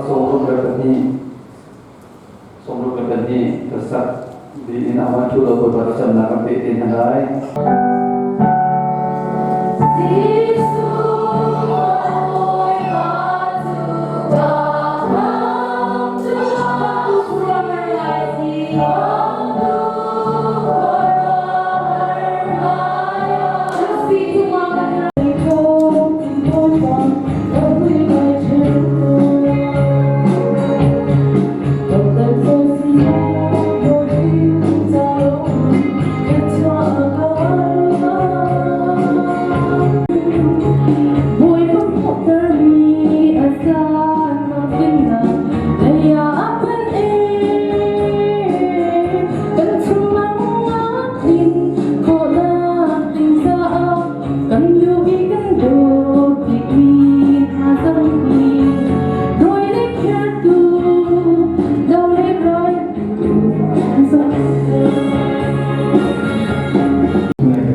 62 62 ka sak dih in a ṭhu lo Bawipa thlacamnak kan peh te hna lai.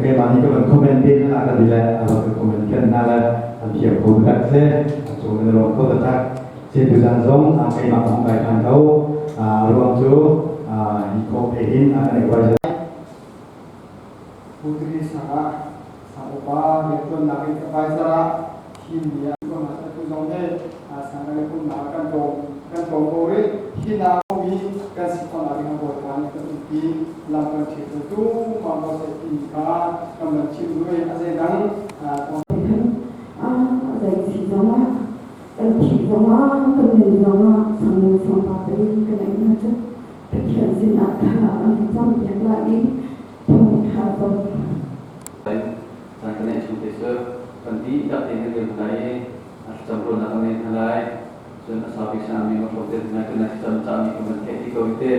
Keimah nih ka van comment te na ka ti le a ka comment khen na le an thiam ko tak se a cung na lawm ko tak se tuzan zong keimah ka hung kai than ko ruang cu hi kho phe hin a kan i Putri sangah sang upa riantuannak in advisor ah thimmi ah tuan ah tu zong he sang kan i pumnak kan tlawm kan tlawm ko rih. Hi na mi kan si khawhnak ding ah Bawipa nih kan umpi lam kan ṭhial tu ma ko seh ti kha kan van chim duh i a zeidang Zei si zongah kan thih zongah kan nun zongah sangnu sangpa tein kan ei na cu Pathian sinah thla an campiak lai i thawngṭha zong Caan kan neih chung te cu kan dihlak tein kan dir hna lai i a thlacam ruahnak kan ngei hna lai. Cun a sau bik sinah mi va te hna kan thlacam cahmi kan van theih dih ko i te.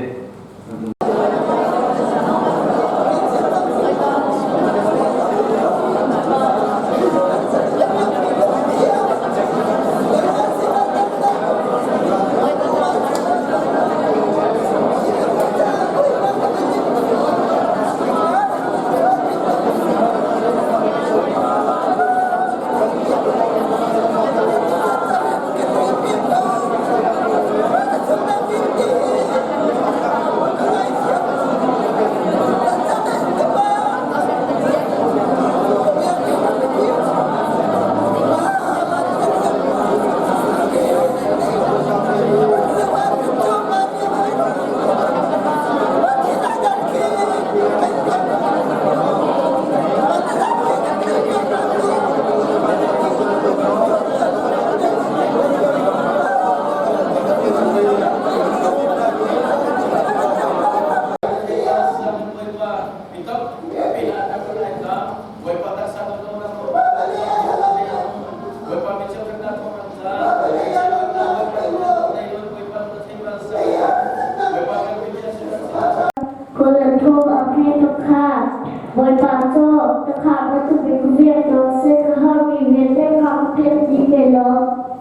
Bawipa cu ka kha bantuk in ka vial seh ka harmi vialte kha ka phen dih ve law.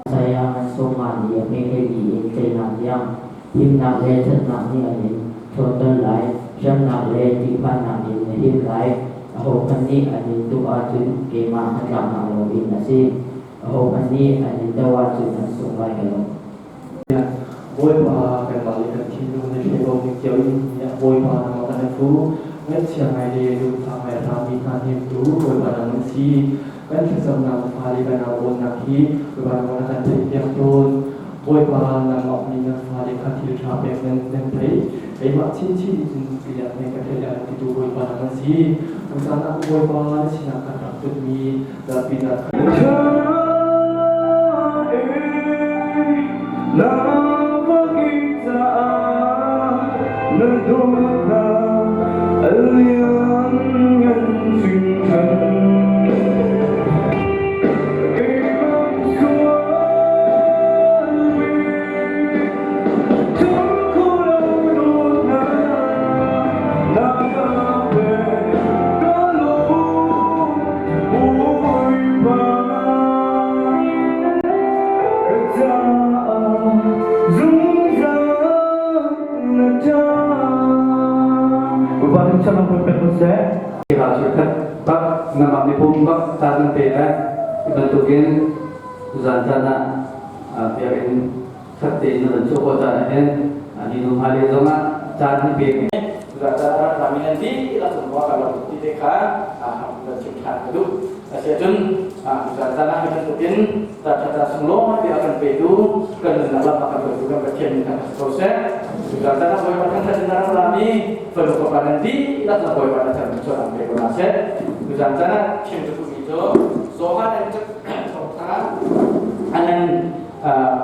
Saya ngan sawma nih a hme hlei li in tleinak tiang himnak le ṭhatnak nih an in ṭhawnter lai, hremnak le ṭihphannak in na him lai. Ahohmanh nih an in tuk ahcun keimah hnatlaknak loin a si. Ahohmanh nih an in doh ahcun an sung lai ka lawm. Bawipa kanmah le kan thinlung na hre ko ning cio in Bawipa nangmah kan fu ngaihchia ngai le lungfak ngai a hrangmi hna hnemtu Bawipa nang nan si. Kan thlacamnak fale kan auawnnak hi Bawipa nangmah na kan theihpiak tawn. Bawipa nangmah nih na fale kha thil ṭha pek nan nan theih. Keimah chinchin in cun ka ka theih lai titu Bawipa nang nan si. Tucaan ah Bawipa na sinah kan rak putmi zapi hna Bak nangmah mipum bak caan nan pe le hi bantukin zan caan ah biakinn Khat tein na van chuah khawh caan ah hin hi nu hmailei zongah caan hi pek. Cucaah rami nan dihlak cung ka lo ti te kha kan chim ṭhan ka duh. Asiahcun caan caan ah hi bantukin caanṭha sunglawi te a kan petu kan nunnak lam a kan hruaitu kan Pathian min thangṭhat si ko seh. Cucaah caan ah Bawipa thangṭhat in a rak rami fanu fapa nan dihlak na Bawipa na chan chuah an pe ko hna seh. Cucaah caan ah chim ka duhmi cu Johan an thawngṭha anan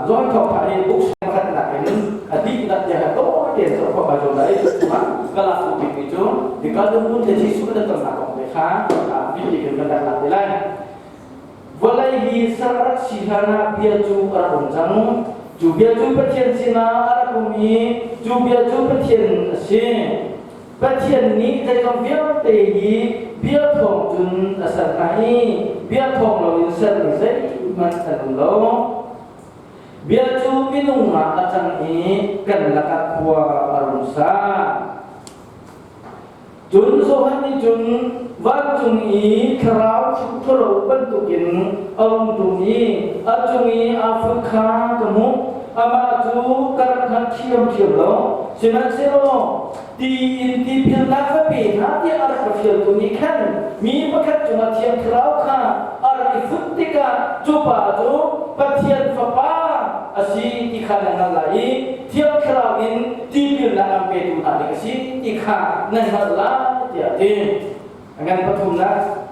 Johan thawngṭha hi book pakhatnak in a dihlak tiang tawi tein zoh khawh kai zuam lai. Ka lak duh bikmi cu Nicodemus le Jesuh an tonnak kong te kha biapik in kan rak lak te lai. Vawlei hi ser a rak si hlan ah bia cu a rak um cang. Cu bia cu Pathian sinah a rak um i cu bia cu Pathian a si. Pathian nih zeizong vialte hi bia thawng cun a ser hna i bia thawng loin sermi zeihmanh an um lo. Bia cu minung ah a cang i kan lakah khua a rung sa. Cun Johan nih cun vancung i thlarau ṭhalo bantukin a rung ṭum i a cung i aa fut kha ka hmuh. Amah cu ka rak hngal ṭhiamṭhiam lo. Sihmanhsehlaw ti in tipilnak va pe hna tiah a rak ka fialtu nih khan mi pakhat cungah Thiang Thlarau kha a rak i fut tikah cu pa cu Pathian Fapa a si ti kha nan hngalh lai i Thiang Thlarau in tipilnak an petu hna ding a si ti kha nan hngalh lai tiah a ti. A ngan pathumnak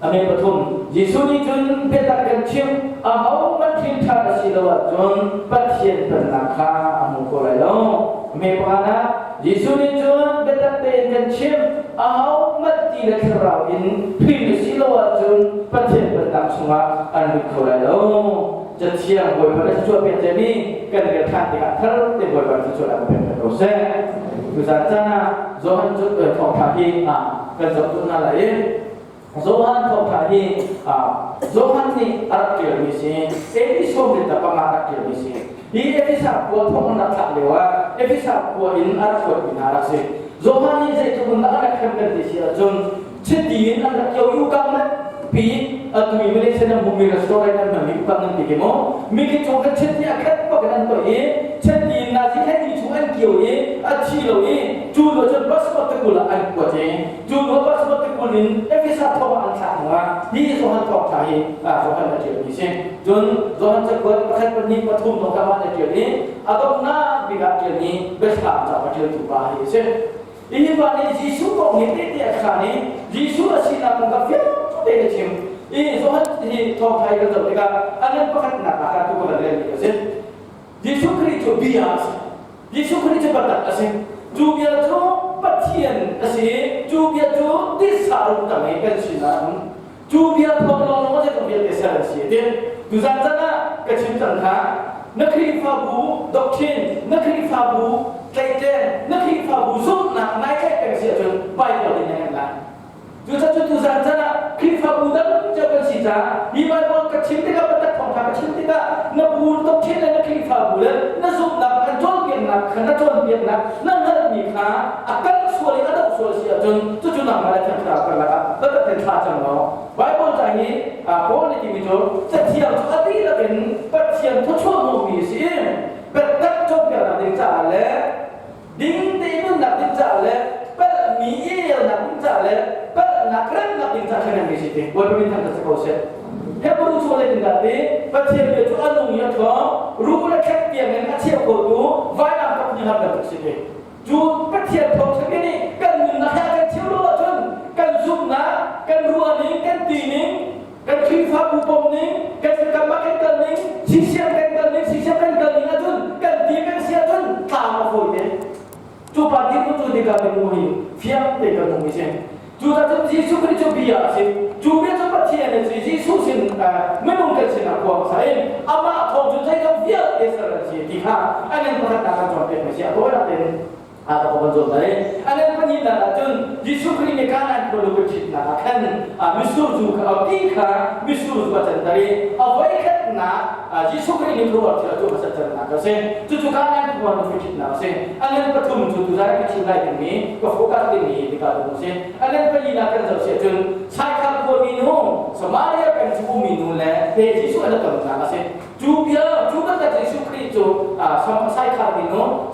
A me pathum, Jesuh nih cun biatak kan chimh, ahohmanh hrin ṭhan a si lo ahcun Pathian pennak kha a hmu kho lai lo. A me pakhat ah, Jesuh nih cun biatak tein kan chimh, ahohmanh ti le thlarau in hrin a si lo ahcun Pathian pennak chungah an lut kho lai lo. Cathiang Bawipa na thluachuah pek ciami kan rel ṭhan tikah thar te Bawipa na thluachuah an pek ko seh. Tuzan caan ah Johan cu thawngṭha hi kan zoh duh hna lai i Johan thawngṭha hi Johan nih a rak ṭialmi si Efeso nih panga a rak ṭialmi si. Hi Efesa khua thong an rak thlak lio ah Efesa khua in a rak hruaimi hna rak si. Johan nih zeitluk in dah a rak hrem kan ti si ahcun chiti in an rak kio i ukang pi atu i Malaysia nan hmumi restaurant an hmanmi ukang nan ti ki maw mi ki chung khan chiti a khat bak in an toih i chiti in nazi khan ni chung an kio i a thi lo i cu lo cun passport te kul ah an kuat i cu lo passport te kul in Efesa thong ah an thlak hnu ah hi Johan thawng tha hi Johan a ṭial mi si. Cun Johan cakuat pakhat pahnih pathum zong kha mah a ṭial i a donghnak bik ah ṭial mi biathlam ca a ṭialtu pa hi a si. Hi pa nih Jesuh kong hi tehte a khaan i Jesuh a sinak kong kha fiang tein a chim. I Johan hi thawngṭha i kan zoh tikah a ngan pakhatnak ah khan tu ka van relmi a si. Jesuh Khrih cu bia a si. Jesuh Khrih cu biatak a si. Cu bia cu Pathian a si i cu bia cu titsa rum tang i kan sinah a um. Cu bia thawng lawnglawng a zeizong vialte ser an si a ti. Tuzan caan ah ka chim cang kha na Khrihfabu doctrine, na Khrihfabu tlaihtleng, na Khrihfabu zumhnak nai tlaih peng si ahcun Bible in na ngeih lai. Cucaah tuzan caan ah Khrihfabu dang cio kan si caah hi Bible ka chim tikah biatak thawngṭha ka chim tikah na bu doctrine le na Khrihfabu le na zumhnak an cawnpiaknak kha na cawnpiaknak na hngalhmi kha a kal sual i a doh sual si ahcun cucu nangmah le Thiang Thlarau karlak ah biatak in thla cam law Bible ca hi Paul nih timi cu Cathiang cu a dihlak in Pathian thawchuah hnawhmi a si i biatak cawnpiaknak ding caah le ding tein nunnak ding caah le palhmi i elnak ding caah le palhnak remnak ding caah khan mi si ti Bawipa min thangṭhat si ko seh. Hebrew chung le dah ti Pathian bia cu a nung i a ṭhawng ruh le ṭhek tiang in a cheu khotu vainam tuk ni har bantuk si ti. Cu Pathian thawngṭha bia nih kan nunnak he a kan cheu lo ahcun kan zumhnak, kan ruahning, kan tining, kan Khrihfabu pom ning, kan kam ah kan kal ning, sisiam kan kal ning, sisiam kan kal ning ahcun kan ti kan si ahcun tlang a fawi te. Cu pa ti cu tikah minung hi fiang te kan um i si. Cu cun Jesuh Khrih cu bia a si. Cu bia cu Pathian a si. Jesuh sin minung kan sinah khua sa in amah thawng cu zeizong vialte ser an si ti kha an in pakhatnak kan cawnpiak mi si. A tawinak tein a ka kan cawn lai. An in pahnihnak ah cun Jesuh Khrih nih Kanaan khua lu ṭhitnak ah khan mitsur zu kha a ti kha mitsur zu a canter i a voikhatnak Jesuh Khrih nih khua thil a tuah hmasat cannak a si. Cucu Kanaan khua nu ṭhitnak a si. A ngan pathum cu tuzan ka chim lai dingmi ka focus dingmi hika ding a si. A ngan palinak kan zoh si ahcun Saikar khuami nu, Samaria peng chung ummi nu le he Jesuh an i tonnak a si. Cu bia, cu bantuk Jesuh Khrih cu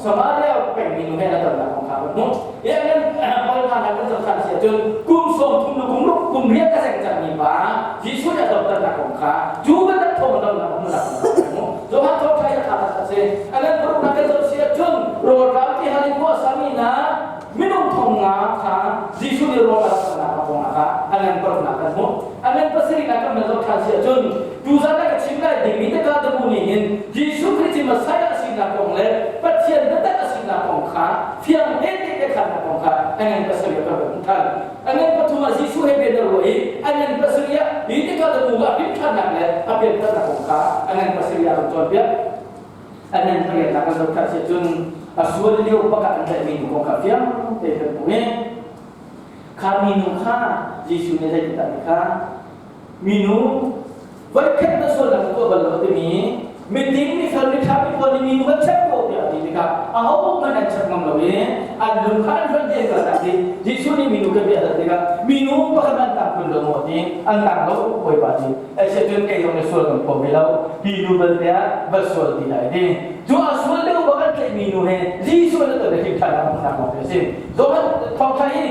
Samaria peng minu he na tonnak kong kha kan hmuh. I an Paul hna kan zoh ṭhan si ahcun kum 30 le kum ruk kum riat a seng cangmi pa Jesuh nih a donternak kong kha cu bantuk thawng donnak a hmuhnak kong kha kan hmuh. Johan thawngṭha hi a ṭha taktak si. A ngan paruknak kan zoh si ahcun rawlṭam ti hal in khua a sami hna minung thong nga kha Jesuh nih rawl a rak sernak kong ah kha a ngan paruknak kan hmuh. A ngan pasarihnak kan van zoh ṭhan si ahcun tuzan ah ka chim lai dingmi taka dabu nih hin Jesuh Khrih cu Messiah a sinak kong le Pathian biatak a sinak kong kha fiang te te khannak kong kha a ngan pasarih ah kan van hmuh ṭhan. A ngan pathum ah Jesuh he bia na ruah i a ngan pasarih ah hi tikah dabu ah hrim ṭhannak le a piantharnak kong kha a ngan pasarih ah kan cawnpiak. A ngan pariatnak kan zoh ṭhan si ahcun a sual lio bak ah an tlaihmi nu kong kha fiang te kan hmuh i kha minu kha Jesuh nih zeitindah ti kha minu voikhat na sualnak na tuah bal lo timi miding mifel miṭha mi pawl nih minu kan check ko tiah a ti tikah ahohmanh an check ngam lo i an lung kha an hlonh dih an kaltak dih. Jesuh nih minu kan bia hal tikah minu pakhat an tang kun lo maw ti an tang lo Bawipa ti asiahcun kei zong na sual kan phaw ve lo hi nu balte ah va sual ti lai ti cu a sual deuh bak an tlaihmi nu he Jesuh na ton hrim ṭhan nak lawng a si. Johan thawngṭha hi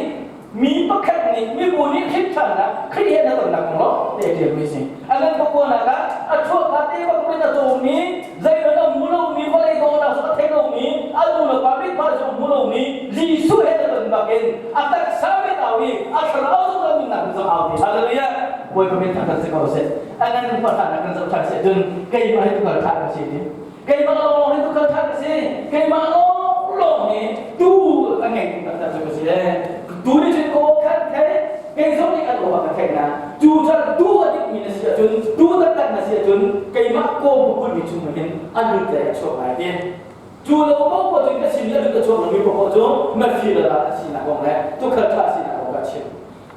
mi pakhat nih mibu nih hrimṭhannak Khrih he na tonnak kong lawng te a ṭialmi a si. A ngan pakuanak ah a chuahka te bak in a cawmmi, zeihmanh a hmu lomi, vawlei dawhnak zong a thei lomi, a nu le pa mithmai zong a hmu lomi Jesuh he na ton bak in a taksa mit au i a thlarau zong a nunnak zong au ti. Hallelujah! Bawipa min thangṭhat si ko seh. A ngan pahra kan zoh ṭhan si ahcun keimah hi tukal ṭha ka si ti. Keimah lawng hi tukal ṭha ka si. Keimah lawng hi tuu a ngeitu taktak cu ka si. Tu nih cun ka aw khan thei, kei zong nih kan aw ka theih na. Cu caan tuu a dikmi na si ahcun, tuu taktak na si ahcun keimah kaw bukulmi chung hin a lut le a chuak lai ti. Cu lo paohpaoh cun ka sin i a lut a chuak lomi paohpaoh cu mafir a sinak kong le tukhal ṭha sinak kong ka chim.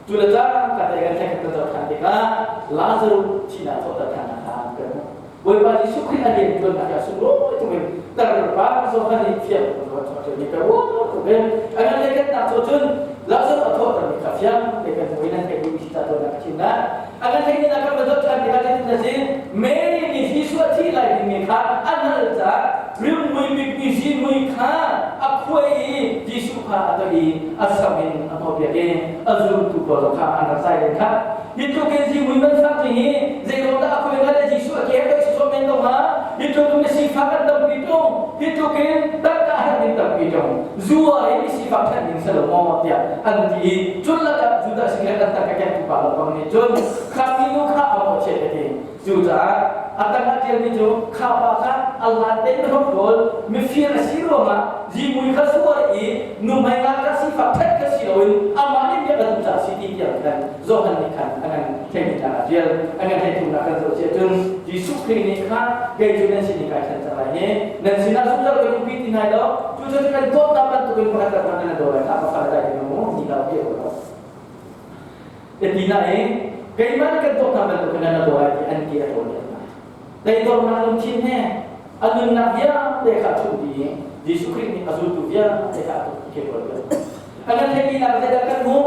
Cu le cangka te kan thleng kan zoh ṭhan tikah Lazarus thihnak thawhter ṭhannak kha kan hmuh. Bawipa Jesuh Khrih a rian ṭuannak ah sunglawi tuk in tarpa Johan nih fiang kan chuah mi ka uar tuk in a ngan le kan nak cun Lazarus a thawhter mi kha fiang te kan hmu in an theih duh ta tuan a chim na a kan theih ni kan zoh ṭhan tikah zeitin a si Mary nih Jesuh a thih lai dingmi kha a hngalh caah rimhmui bikmi zihmui kha a khuai i Jesuh kha a toih i a sam in a hnawhpiak i a zultu pawl kha an rak zai len kha hi tluk in zihmui man fak ding hi zeiruang dah a khuai hnga le Jesuh a ke a toih sawsawh men ko hnga? Hi tluk in misifak an tampi ṭung, hi tluk in tangka a herh ding tampi ṭung, zua in misifak ṭhen ding si lo maw tiah an ti i cun lakah Judah singlet an tangka kengtu pa lawmang nih cun kha minu kha a mawhchiat a ti. Cucaah a tangah ṭialmi cu kha pa kha a hlan tein hrawkhrol mifir a si ruangah zihmui kha sual i nuhmei nga kha sifak ṭhet kha si loin amah nih biak a duh caah si ti tiang khan Johan nih khan a ngan thleinak a ṭial. A ngan thleithumnak kan zoh si ahcun Jesuh Khrih nih kha kei cu nan sin i kai ṭhen cang lai hi nan sinah zungzal kan umpi ti hna lo cucu kan dawtnak bantukin pakhat le pakhat nan daw lai kha pakhat le dai mu ni lo ti lo. Ti na i keimah nih kan dawtnak bantukin nan daw lai ti an ti a ṭawl hna. Teidornak lungthin he a nunnak vialte kha a ṭhumh dih i Jesuh Khrih nih a zultu vialte kha a ke ṭawl piak. A kan theihnak zeidah kan hmuh?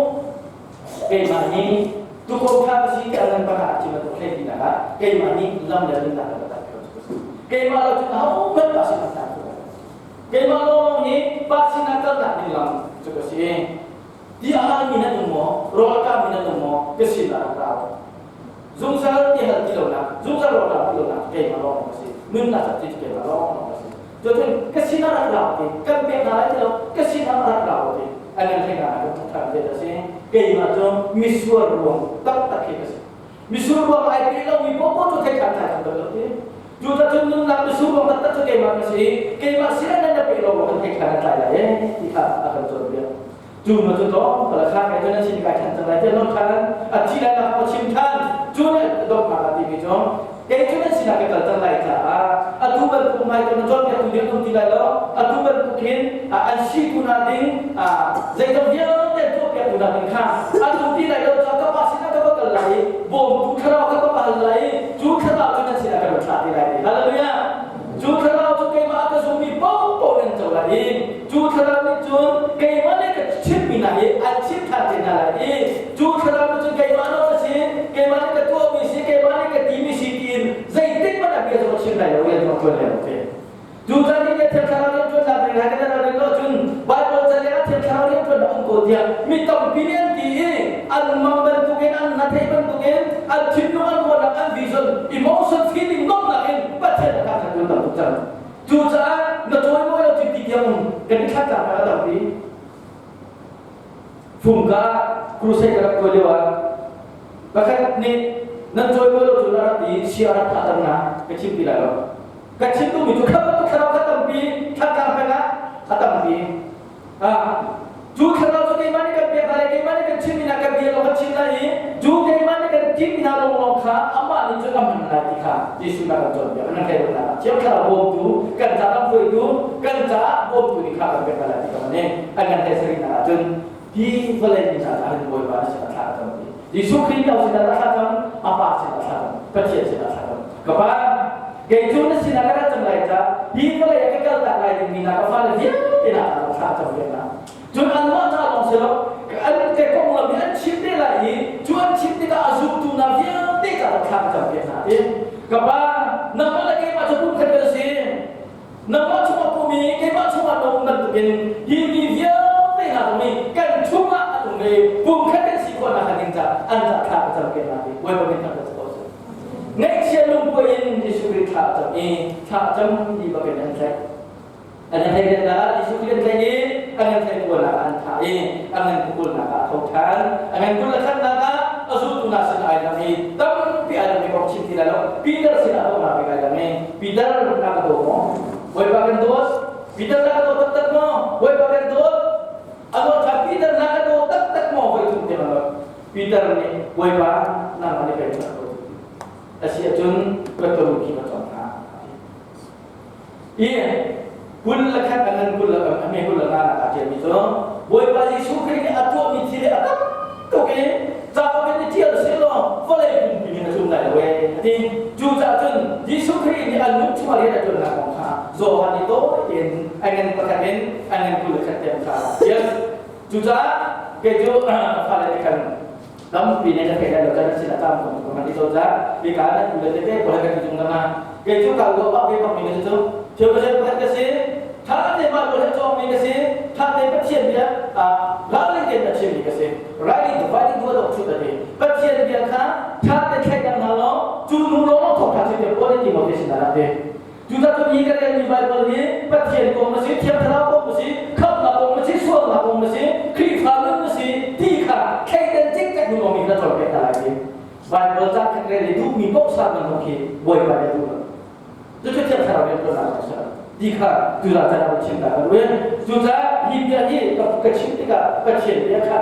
Keimah nih tukum kha ka si tiah nan pakhat a chim bantuk hlei tinak ah keimah nih lam le nunnak ka tak keimah lo cun ahohmanh pa sin ah keimah lawng hi pa sinah kalnak ding lam cu ka si. Ti a halmi nan um maw? Rawl a ṭammi nan um maw? Ka sin ah rak ra u. Zungzal ti hal ti lonak, zungzal rawl ṭam ti lonak keimah lawng ka si. Nunnak cu ti keimah lawng ka si. Cutin ka sin ah rak ra u ti, kan pek hna lai ti lo, ka sin ah rak ra u ti. An nan thei hna kan ṭhang te a si. Keimah cu misual ruang taktak hi ka si. Misual ruang ai pe lomi popo cu thei ṭhan ṭhan lo ti. Cucacun nunnak misual ruang taktak cu keimah ka si. Keimah sin ah nan na pe lo kan thei ṭhan an tlai lai e ti kha a kan cawnpiak. Cu ma cu tlawm pala kha kai cu nan sin kai than cang lai tiah non than a thi lai nak a chim than cu nih donghnak a timi cu kei cu nan sinah ka kal cang lai caah atu bantuk hmai cu na cawnpiak tu ding um ti lai lo, atu bantuk hin an si tu na ding zeizong vialte tuahpiak tu na ding kha an um ti lai lo caah ka pa sinah ka va kal lai i bawmtu thlarau kha ka va hal lai i cu thlarau cu nan sinah ka rak thlah ti lai. Hallelujah! Cu thlarau cu keimah a ka zummi paohpaoh nan co lai i cu thlarau nih cun keimah nih ka chimmi hna hi an chim ṭhan te hna lai i cu thlarau nih cun keimah nawl a si, keimah nih ka tuahmi si, keimah nih ka timi si tiin zeitik hmanh a bia zong a chim lai lo i an ṭuan lai lo te. Cu caan nih Thiang Thlarau nih ṭuannak ding hna kan An thinlung, an ruahnak, an vision, emotion, feeling, nuamhnak in Pathian a thangṭhat tu tam tuk cang. Cucaah na cawimawi lo ti tiang kan i thlatlang a tampi. Fungka crusade ka rak tuah lio ah pakhat nih nan cawimawi lo cu na rak i sia rak thah na ka chim ti lai lo. Ka chim duhmi cu kha bantuk thlarau kha tampi thlatlang peng ah a tampi. Cu thlarau cu keimah nih kan pek hna le keimah nih kan chimmi hna kan bia lawng kan chim lai i cu keimah nih kan timhmi hna lawnglawng kha amah nih cun a hman lai ti kha Jesuh na kan cawnpiak. Nan theih lo nak Thiang Thlarau bawmtu, kan ca lamhruaitu, kan caah bawmtu nih kha kan pek hna lai ti ka nih an kan theih sarihnak ahcun hi vawlei mi hna caah hin Bawipa na sin a thlah cang ti. Jesuh Khrih no sinah a thlah cang, a Pa sinah a thlah cang, Pathian sinah a thlah cang. Ka Pa, kei cu na sinah ka rat cang lai ca hi vawlei ah ka kaltak lai dingmi hna ka fale vialte hna ka thlah cang ve hna. Cun anmah ca lawng si lo, an ka konglam hi an chim te lai i cu an chim tikah a zumtu hna vialte ca ka thlah cang ve hna ti. Ka Pa, nangmah le keimah cu pumkhat kan si. Nangmah chungah pumi keimah chungah na um bantukin hi mi vialte hna zong nih kan chungah an um ve pumkhat kan si khawh nakhnga ding ca an ca thla ka cam piak hna ti Bawipa min thangṭhat si ko seh. Ngaihchia lungkuai in Jesuh Khrih thla a cam i thla a cam ti bakin an tlaih. An tlaih nak ah Jesuh Khrih an tlaih i an ngan tlaih kual ah an thah i an ngan kukulnak ah a tho ṭhan. An ngan kul le khatnak ah a zultu hna sin ai lang i tampi ai lang mi kong chim ti lai lo. Peter sinah dawtnak bik ai lang i Peter na ka daw maw? Bawipa kan dawt. Peter na ka daw taktak maw? Bawipa kan dawt. A nawl ṭha Peter na ka daw taktak maw? Voi thum tiang a nawl. Peter nih Bawipa nangmah nih pei na ka dawt. A si ahcun ka tolu khi ka cawng hna. I 21 a ngan kul le a hme 25 nak aa ṭialmi cu Bawipa Jesuh Khrih nih a tuahmi thil hi a tam tuk i cauk in i ṭial seh law vawlei pumpi nih a tlum lai lo ee a ti. Cucaah cun Jesuh Khrih nih a nun chungah rian a ṭuannak kong kha Johan nih tawi tein a ngan pakhat in a ngan 21 tiang kha a ṭial. Cucaah kei cu ka fale nih khan tampi ne na theih lai lo can sin a tam ko ko man i zo za mi ka na tu le tete ko le kan cung na kei cu ka lo ba ve bak mi na cu thil ka sen pakhat ka si tha te ma lo he chong mi ka si tha te Pathian bia a ralring te na chim mi ka si riding the fighting do dok chu ta te Pathian bia kha tha te thlai dang na lo chu nu lo lo thok tha chi te ko le ti mo te sin na te. Cucaah hi ka relmi Baibal hi Pathian kong a si, Thiang Thlarau kong a si, khamhnak kong a si, sualnak kong a si, Khrihfa nun a si ti kha thleidan cikcek nu lawng na cawnpiak hna lai ti. Baibal ca khat rel i duhmi paoh sa nan hong khi Bawipa nih a duh lo. Cucu Thiang Thlarau rian ṭuannak a si ti kha tuzaan caan ah chim ta ka duh. Cucaah hi bia hi ka chim tikah Pathian bia kha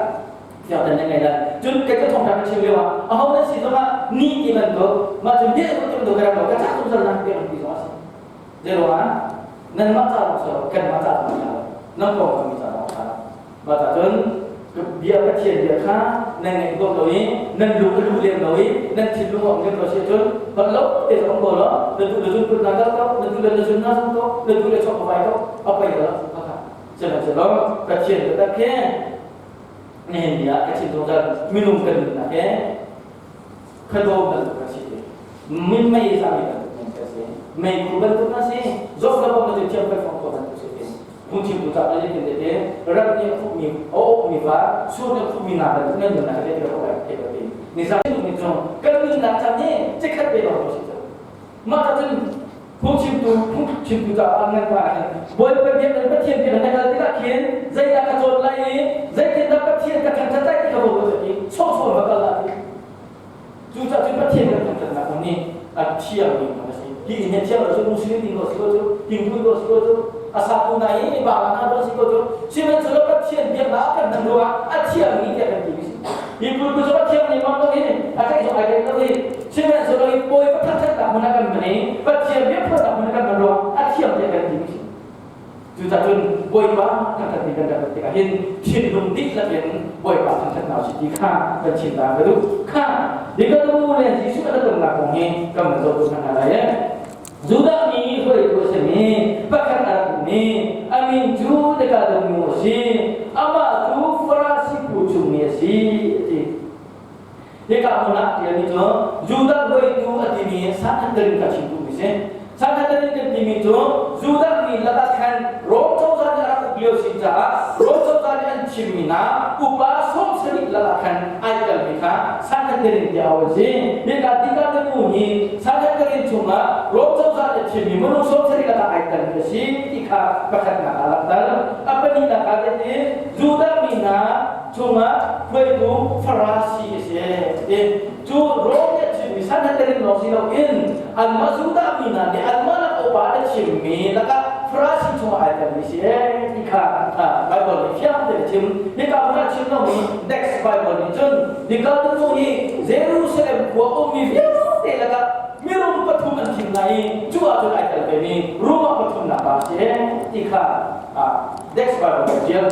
fiangten na ngei lai. Cun kei ka thawngṭha ka chim lio ah aho nan si zongah ni ti bantuk mah cun bia ti bantuk ka rak lo ka cah zungzal nak ti ti zong a si. Zeiruangah nanmah ca lawng si lo kanmah ca zong a nan kong kami ca lawng a Mah ca cun bia Pathian bia kha nan ngaih huam lo i nan lung a luh lem lo i nan thinlung a um lem lo si ahcun holh lo te zong ko lo na duh le zun put na kal ko na duh le na zun na zun ko na duh le chok a vai ko a pei lo kha sihmanhsehlaw Pathian biatak khi nihin ni ah ka chim zungzal minung kan nunnak he khadawm bantuk kan si ti min mei zami bantuk men ka si mei khu bantuk na si zok la bom na thiam kai fong ko bantuk si ti phungchim tu ta le tin te ram ni khu mi o mi fa sur ni khu mi na bantuk nan nunnak te te ko lai te ko ti ni za ni chung kan nunnak chan ni chekhat pe lo si mah ta cun phungchimtu phungchimtu caah ngan pa ah hin Bawipa biak in Pathian bia na kal tikah khin zeidah ka cawn lai i zeitindah Pathian ka thangṭhat lai ti kha bo ti sawhsawh va kal lai cucaah cun Pathian kan thangṭhatnak kong nih a thiangmi a si hi inn hi thiang lo cu muslim ding ko si ko cu Hindu ko si ko cu a satu na hi bala na ko si ko cu sihmanhsehlaw Pathian biaknak kan hman ruangah a thiangmi tiah kan ti mi si hi pulpul cu a thiangmi mang lo hi a theih zong ai theih lo hi Sihmanhsehlaw hi Bawipa thangṭhatnak hmun ah kan hman i Pathian biaphuannak hmun ah kan hman ruangah a thiam tiah kan ti mi si. Cucaah cun Bawipa thangṭhat ni kan rak tikah hin thinlung dihlak in Bawipa thangṭhatnak a si ti kha kan chim ta ka duh. Kha Nikodemu le Jesuh an tonnak kong hi kan van zoh hna hna lai. Judah mi hruaitu a simi pakhat a rak um i a min cu Nikodemu a si. Amah cu Farasi phu chungmi a si, a ti. Hika hmun ah a ṭialmi cu Judah hruaitu a timi Sanhedrin kha chim duhmi si. Sanhedrin kan timi cu Judah mi lakah khan Rom cozah nih a rak ukmi tuk lio si caah Rom cozah nih an thimmi hna upa 70 lakah khan ai telmi kha Sanhedrin tiah auh an si. Hika tika nu hi Sanhedrin chungah Rom cozah nih thimmi minung 70 lakah ai telmi a si ti kha pakhatnak ah langhter. A pahnihnak ah zeitin Judah mi hna chungah hruaitu Farasi a si. Cu Rom nih a chimmi Sanhedrin lawng si loin anmah Judah mi hna nih anmah lak upa an chimmi lakah Farasi chungah ai telmi si ee ti kha Bible nih fiang tein a chim. Hika hmun ah chim lomi Next Bible nih cun hika tu hi Jerusalem khua ummi vialte lakah mirum pathum an thim hna i cu ahcun ai tel vemi rum ah pathumnak pa si ee ti kha Next Bible nih a ṭial.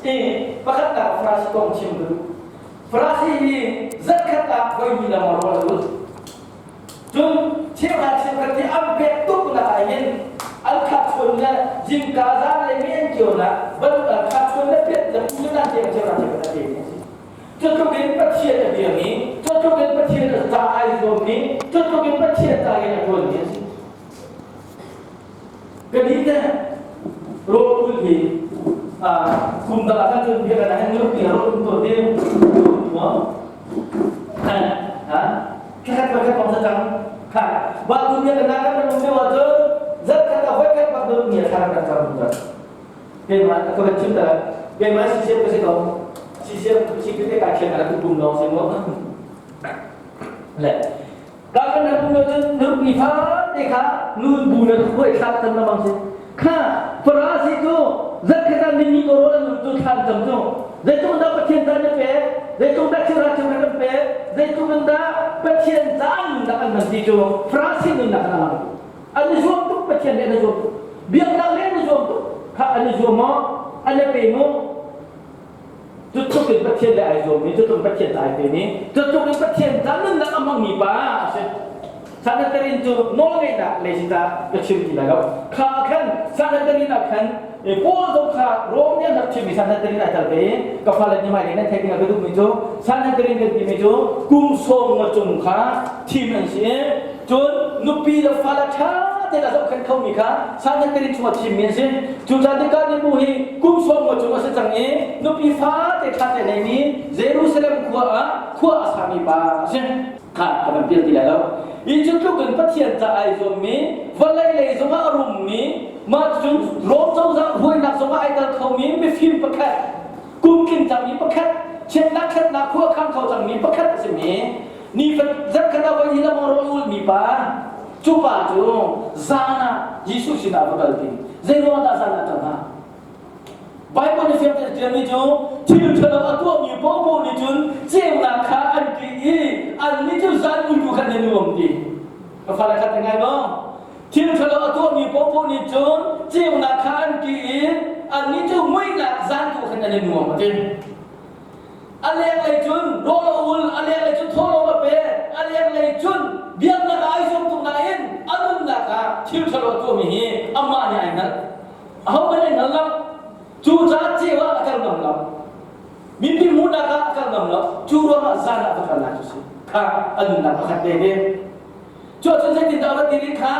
I pakhatnak Farasi kong chim ka duh. Farasi hi zarhkhat ah voihnih lengmang rawl a lut. Cun cheuhra cheukhat hi an pek tuk nak ah hin an khat chuan le zingka zan le mi an kio nak ban khat chuan le piat le pu nan tiang cheuhra cheukhat a pe mi a si. Cutluk in Pathian a biami, cutluk in Pathian a ca ai zuammi, cutluk in Pathian ca in a ṭuanmi a si. Ka ni te rawl kul hi kum dang ah khan cun bia kan han ngur ti rawl um to te mo ha khat ba khat pong sa chang kha ba tu bia kan kan um te wa cun zat khat a hoi khat bak do ni a thar kan cham ta ke ma ka ban chim ta ke ma si siam ka si ko si siam si ke ka khen ala tu bum long si mo le Ka kan rak um cun nupi fate kha nun bu na khuai thlak cang lamang si. Kha Farasi cu zatkhat ah nini ko rawl an cu thlan cang cu. Zeitluk dah Pathian ca na pek, zeitluk dah thilra thil kan pek, zeitluk in dah Pathian ca nunnak an hman ti cu Farasi nunnak an lang. An i zuam tuk Pathian nih an i zuam tuk. Biaknak le an i zuam tuk. Kha an i zuam maw? An i pe maw? Cutluk in Pathian le ai zuammi, cutluk Pathian ai pemi, cutluk in Pathian ca nunnak a hmangmi pa a si. Sanhedrin cu nawlngeihnak lei si ta ka chim ti lai lo. Kha khan Sanhedrin ah khan Paul zong kha Rom nih an rak chimmi Sanhedrin ai tel ve i ka fale nih hmailei nan theih ding a ka duhmi cu Sanhedrin kan timi cu kum sawm nga cung kha thim an si i cun nupi le fale ṭha tein a zohkhenh khomi kha Sanhedrin chungah thimmi an si. Cucaah Nikodemu hi kum sawm nga cung a si cang i nupi fate ṭha te neimi Jerusalem khua ah khua a sami pa a si. Kha ka van pial ti lai lo. Hi cu tluk in Pathian ca ai zuammi, vawlei lei zongah a rummi, mah cun Rom cozah buainak zongah ai tel khomi mifim pakhat, kum tling cangmi pakhat, chiatnak ṭhatnak khua khang kho cangmi pakhat a simi Nifat zarkhat ah voi hi lamang rawl ulmi pa cu pa cu zan ah Jesuh sinah va kal ti. Zei ruang dah zan ah ṭang hnga? Bible nih fiang tein ṭialmi cu thil ṭhalo a tuahmi paohpaoh nih cun ceunak kha an ṭih i annih cu zan muitu khan an nuam ti. Ka fale khat ngai maw? Thil ṭhalo a tuahmi paohpaoh nih cun ceunak kha an ṭih i annih cu muihnak zan tu khan an i nuam a ti. A lenglei cun rawl a ul, a lenglei cun thawhlawm a pe, a lenglei cun biaknak ah ai zuam tuk nain a nunnak ah thil ṭhalo a tuahmi hi amah nih ai hngalh. Ahohmanh ai hngal lo. Cucaah ceu ah a kal ngam lo. Mipi hmuhnak ah a kal ngam lo. Cu ruangah zan ah va kal lai cu si. Kha a nunnak pakhat te hi. Cu ahcun zeitindah a va ti rih kha?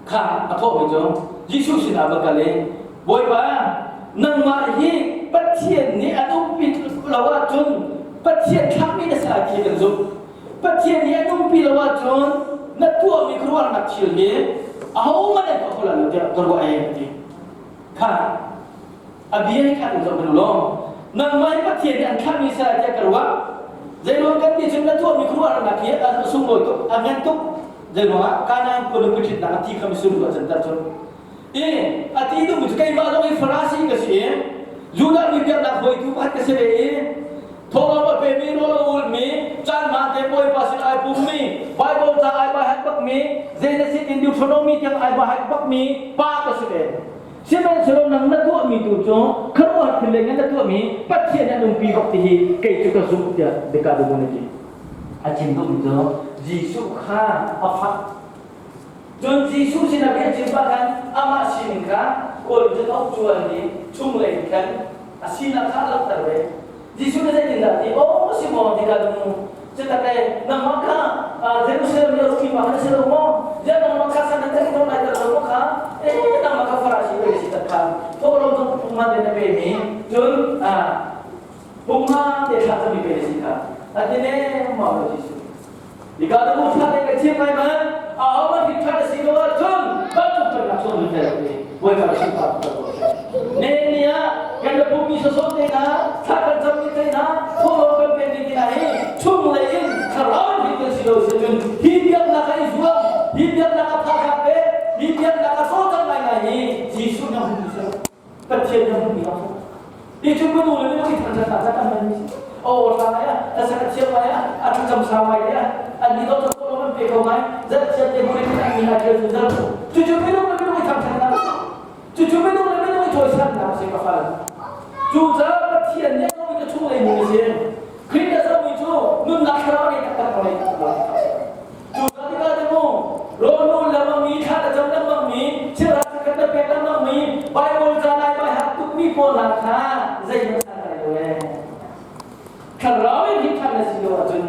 Kha a thawhmi cu Jesuh sinah va kal i Bawipa, nangmah hi Pathian nih an umpi lo ahcun Pathian thlahmi na si lai ti kan zumh. Pathian nih an umpi lo ahcun na tuahmi khuaruahnak thil hi ahohmanh an tuah kho lai lo tiah ka ruah ee a ti. Kha a bia hi kha in zoh hmanh u law nangmah hi Pathian nih an thlahmi si lai tiah ka ruah. Zeiruang kan ti cun na tuahmi khuaruahnak hi a sunglawi tuk, a ngan tuk. Zeiruangah Kanaan khua nupi ṭhitnak a thi kha misur a canter cun. I a ti duhmi cu keimah zong hi Farasi ka si i Judah mi biaknak hruaitu pakhat ka si ve i thawhlawm a pemi, rawl a ulmi, caan hmaan te Bawipa sin ai pummi, Bible ca ai baihat bakmi, Genesis in Deuteronomy tiang ai baihat bakmi pa ka si ve. Sihmanhsehlaw nang na tuahmi tu cu khuaruahhar thil leng in na tuahmi Pathian an umpi bak ti hi kei cu ka zumh tiah biaka duh na ti. A chim duhmi cu Jesuh kha a fak. Cun Jesuh sinah bia chim pah khan amah sining kha kawl cun a uk i chunglei khan a sinak kha a langhter ve. Jesuh nih zeitindah a ti? Aw si maw ti ka nu. Cutak e nangmah kha Jerusalem i a ruki pa kha na si lo maw? Ziah nangmah kha san na thei ko lai dah lo maw kha? Eh nangmah kha Farasi pe si tak kha. Thawhlawm zong pungma te na pe mi cun pungma te thla cami pe si kha. Ati ne ma lo Jesuh. Ika na mu tha te ka chim lai man a ho ma thik tha si lo ahcun bantuk kan nak sual te Bawipa sin pa ko. Ne nia kan la pummi sosok te na thla kan cam mi te na thawhlawm kan pe mi te na hi chung lei in thlarau in hin kan si lo si cun hi biaknak a i zuam hi biaknak a pha kha pe hi biaknak a cawlcang ngai ngai hi Jesuh na hmu si Pathian na hmu mi Ti cu manu le minung i thangṭhat hna kan hman mi si. Aw thla ngai ah, tasa ka thiam ngai ah, a thlacam sau ngai te ah, an ni dawt ko lo an pe ko ngai, zat chiat te burin in an mi ha ṭial zungzal. Cucu minung le minung i thangṭhatnak a si. Cucu minung le minung i cawisannak a si ka fal. Cucaah Pathian nih a zohmi cu chunglei mi a si. Khrih nih a zohmi cu nunnak thlarau nei taktak ko nei taktak lo. Cucaah tikah cu mu rawlul lengmangmi, thla na cam lengmangmi, thilra khat na pek lengmangmi, Bible ca lai bai hak tukmi pawl hna kha zeihmanh san lai lo ee. Thlarau in hin ṭhan na si lo ahcun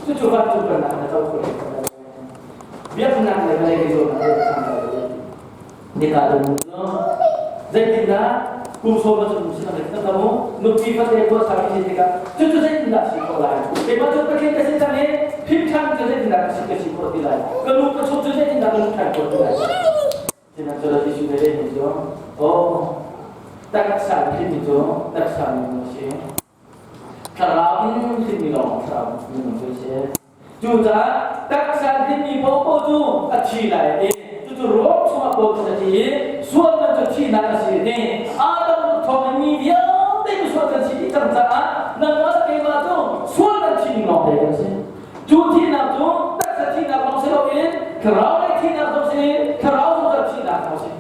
cucu vancung pennak na co kho lai lo. Biaknak le vawlei lei zawnnak le san lai lo. Nika dum cu zeitindah kum sawm a cung si na ka mu nupi fate khua sa ki si tikah cucu zeitindah si khawh lai keimah cu Pathian ka si cang i phim ṭhan cu zeitindah ka si ka si khawh ti lai ka nu ka chung cu zeitindah ka nu ṭhan khawh ti lai sihmanhsehlaw Jesuh nih lehmi cu oh taksa phim cu taksa minung a si thlarau in hrinmi lawng thlarau minung cu a si. Cucaah taksa hrinmi paohpaoh cu a thi lai a ti. Cucu Rom chungah Paul cu a ti i sualnak cu thihnak a si a ti. Adam thawng in mi vialte misual kan si dih cang caah nangmah le keimah cu sual kan thi ning lawng te kan si. Cu thihnak cu taksa thihnak lawng si loin thlarau lei thihnak zong si thlarau zungzal thihnak zong si.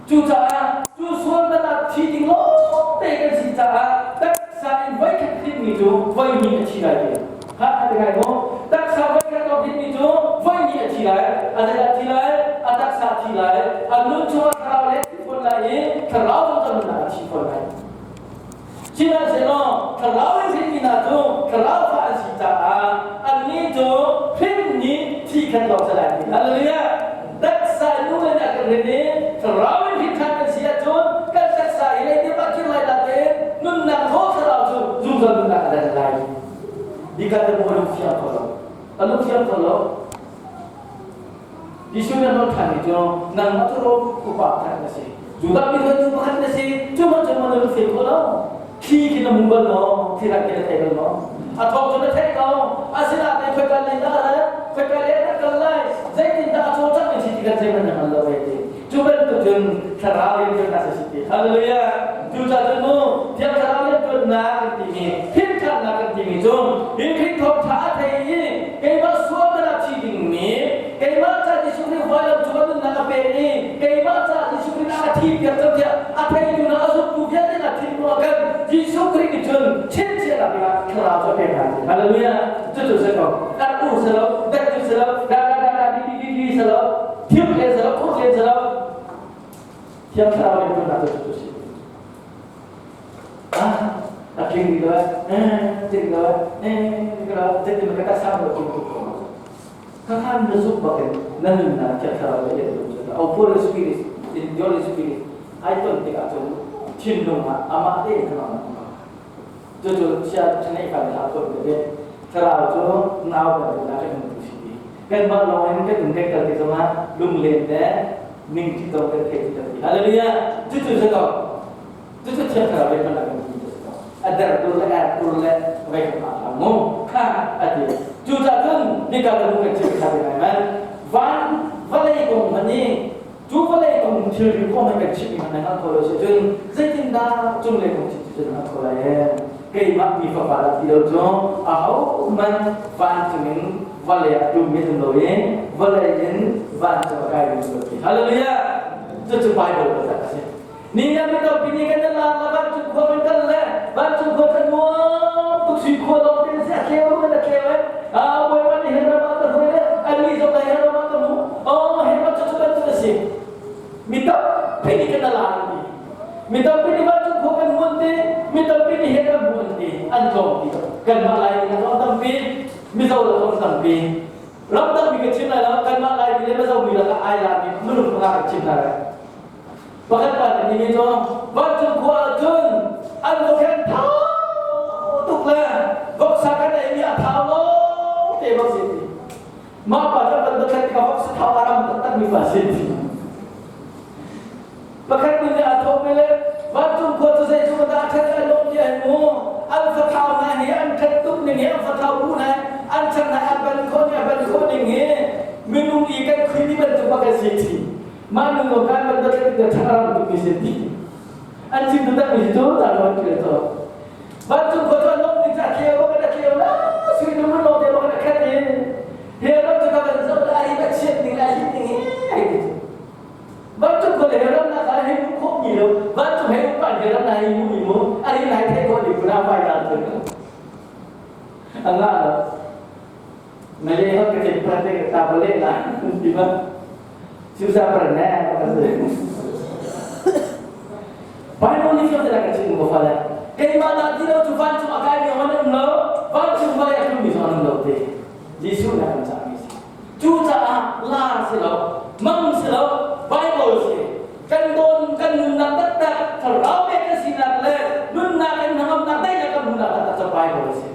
Cucaah cu sualnak ah thi ding lawngte kan si caah taksa in voikhat hrinmi cu voihnih a thi lai ti. Ha a ti ngai maw? Taksa voikhat lawng hrinmi cu voihnih a thi lai. A zeidah thi lai? A taksa a thi lai. A nun chungah thlarau le thi fawn lai i thlarau zong kan nunnak a thi fawn lai. Sihmanhsehlaw thlarau in hrinmi hna cu thlarau fa an si caah annih cu hrinmi thi khat lawng si lai ti. Hallelujah! Taksa nu le nih a kan hrin i thlarau in hrin ṭhan kan si ahcun kan taksa i leidip ah kir lai dah tein nunnak thaw thlarau cu zungzal nunnak a dan lai. Dika te mu a lung fiang kho lo. A lung fiang kho lo. Jesuh nih a nawl ṭhanmi cu nangmah cu Rom upa pakhat na si. Judah mi hruaitu pakhat na si. Cu hmanh cu na lungfim kho lo. Thli khi na hmu bal maw? Thli rak khi na thei bal maw? A thawk cu na theih ko. Asinain khoika lei dah a rat? Khoika lei ah dah kal lai? Zeitindah a cawlcangh mi si ti kan zei hmanh na hngal lo ve ti. Cu bantuk cun thlarau rianṭuannak a si ti. Hallelujah! Cucaah cun mu Thiang Thlarau rianṭuannak kan timi, hrimhṭhannak kan timi cu hi Khrih thawngṭha a thei i keimah sual man ah thi dingmi, keimah ca Jesuh Khrih vailam cung a nunnak a pek i keimah ca Jesuh Khrih a ka thihpiak cang tiah a theitu na a zumtu vialte na thinlung ah khan Jesuh Khrih nih cun chinchiahnak dingah Thlarau cu a pek hna ti. Hallelujah! Cucu si ko. Dak u si lo, dak cu si lo, da da da da di di di di si lo, Thim len si lo, khur len si lo. Thiang Thlarau nih tuannak cu cu si. Ah, a tling lo eh, tling lo eh, ka zetin ka ta sam lo king tuk ko. Ka khan na zuk bakin na nunnak Thiang Thlarau le yan dum cu. Au Holy Spirit, in Holy Spirit, ai ton tikah cun thinlung ah amah te in ka Cucu chia chanei fa nih a phun tete. Thlarau cu nau bantuk ah kan um tu si ti. Kanmah lawng in kan um kan kal ti zongah lunglen le ningṭi zong kan thei ti ti. Hallelujah! Cucu si ko. Cucu thiang thlarau le hman kan ti si ko. A der tur le er tur le vei kan hla mu kha a ti. Cucaah cun nika kan kan chim kha ti ngai man. Van vawlei kong hman i Cu vawlei kong thilri kong he kan chimmi hmanh na hngalh kho lo si cun zeitindah cunglei kong chim cu na hngalh kho lai ee? Keimah mi fapa dah ti lo cu ahohmanh vancung in vawlei ah ṭummi an um lo i vawlei in vancung a kaimi an um lo ti. Hallelujah! Cucu Bible biatak a si. Ni na mi tampi nih kan la la vancung khua kan kal le vancung khua kan nuam tuk sui khua lawng te si a tleu kan a tleu eh ah Bawipa nih hin ram ah ka hruai le annih zong ka hin ram ah ka hmu oh hin ram cu cu bantuk a si mi tampi nih kan la an ti mi tampi nih vancung khua kan hmuan ti mi tampi nih hin ram hmuan ti an tlawm ti kanmah lai nih an tlawm tampi. Mizo le kan tampi. Ramdang mi ka chim lai lo, kanmah Laimi le Mizo mi lakah ai lami minung panga ka chim hna lai. Pakhat pa nih ni cu vancung khua ah cun an vokhen thau tuk le voksa kan ei mi a thau lo te bak si ti. Mah pa cu kan dothlat tikah voksa thau a ram taktak mi pa si ti. Pakhat nih a thawh ve le vancung khua cu zei cu dah ṭhat an lawm ti ai mu. An fathau hna hi an ṭhat tuk ning hi an fathau bu hna an chan hna an ban khawh ning a ban khawh ning hi minung i kan khui mi bantuk bak an si ti. Mah nu ko kan ban dothlat tik ṭhat a ram tuk mi si ti. An chim tu tak mi cu ta lo an kil to. Vancung khua cu an lawm ning cu a tleu bak in a tleu la sui lung lo te bak in a khat in he ram cu ka van zoh la a hi a chiat ning le a hit ning hi ai ti cu. Vancung khua le he ramnak ah hei hmuh khawh mi lo vancung hei um pan he ramnak hei hmuh mi mu a rin lai theih khawh ding kuna vai ta tu a nga lo Malay ho ka chin prat te ta bale la di ba susah pernah apa Bible ni fiang te ka chin ko fa le keimah dah ti lo cu vancung a kai mi hon um lo vancung vale a tlung mi zong an um lo te Jesuh na kan cah mi si Cucaah la si lo, mang si lo, Bible si. Kan dawn kan nunnak taktak, thlarau pek kan sinak le nunnak kan hnangamnak daihnak kan hmuhnak taktak cu Bible si.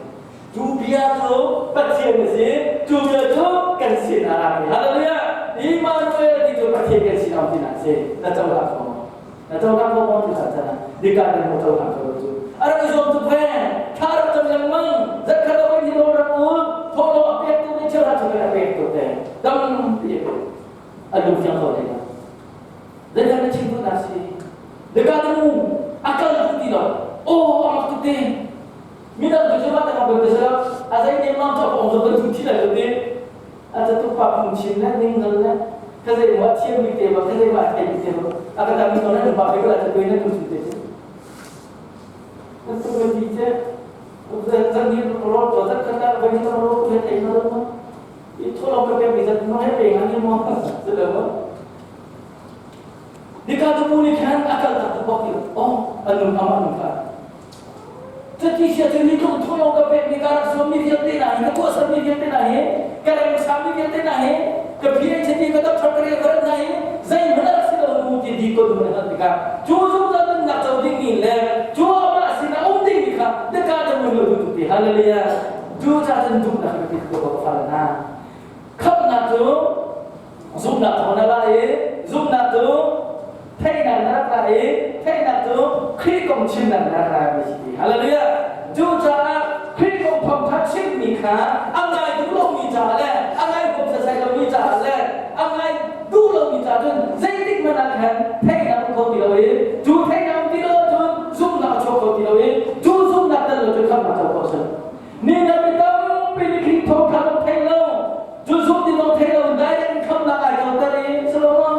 Cu bia cu Pathian a si, cu bia cu kan sin a rak Hallelujah! Immanuel ti cu Pathian kan sin a tinak si. Na cohlang kho maw? Na cohlang kho maw ti sa cana. Dika nan mo cohlang kho lo cu. A rak i zuam tuk ve. Thla rak cam lengmang. Zatkhat a voi lo rak un. Thawlo a pek tu nih cheuhra cheuhra a pek tuk te. Tampi a lung fiang kho lai lo. Zeidah na chim duhnak si? Dika nu a kal duh ti lo. Oh, a mak tuk te. Midang tu cu mah tak a te a zei ne mam chok ong zo kan thu thi lai lo te. A catuk pa phungchim le ningzal le ka zei maw a thiam bik te ba ka zei maw a thei bik te ba a ka tam mi na pa pe ko la tu na tu te chu na tu ka ti che zan ni ro to zat kha ta ba ni ro ko he thei na ro i tho lo ka pe mi zat no he pe nga ni mo se lo mo Nika tu pu ni khan akal tak tu bok ti oh anu ama nu kha Cuti sia cu ni tluk thawlawng ka pekmi ka rak zuammi vialte hna hi, ka tuahsermi vialte hna hi, ka remsammi vialte hna hi, ka PhD ka doctor ka reverend hna hi zeihmanh a rak si lo mu ti di ko dum na tikah cu zungzal nunnak co dingmi le cu amah sinah um dingmi kha deka da mun lo tu ti hallelujah cu ca cun duhnak ka ti ko ka fale hna khamhnak cu zumhnak thawng na la i zumhnak cu theihnak na rak la i theihnak cu Khrih kong chimnak na rak la mi si. Hallelujah! Cucaah Khrih kong thawngṭha chimmi kha a ngai duh lomi caah le a ngai huam sasai lomi caah le a ngai duh lomi caah cun zeitik hmanh ah khan theihnak um kho ti lo i cu theihnak um ti lo ahcun zumhnak a chuak kho ti lo i cu zumhnak tel lo cun khamhnak co khawh a si. Ni na mi tampi nih Khrih thawngṭha zong thei lo, cu zumh ti zong thei lo direct in khamhnak ai coter i Solomon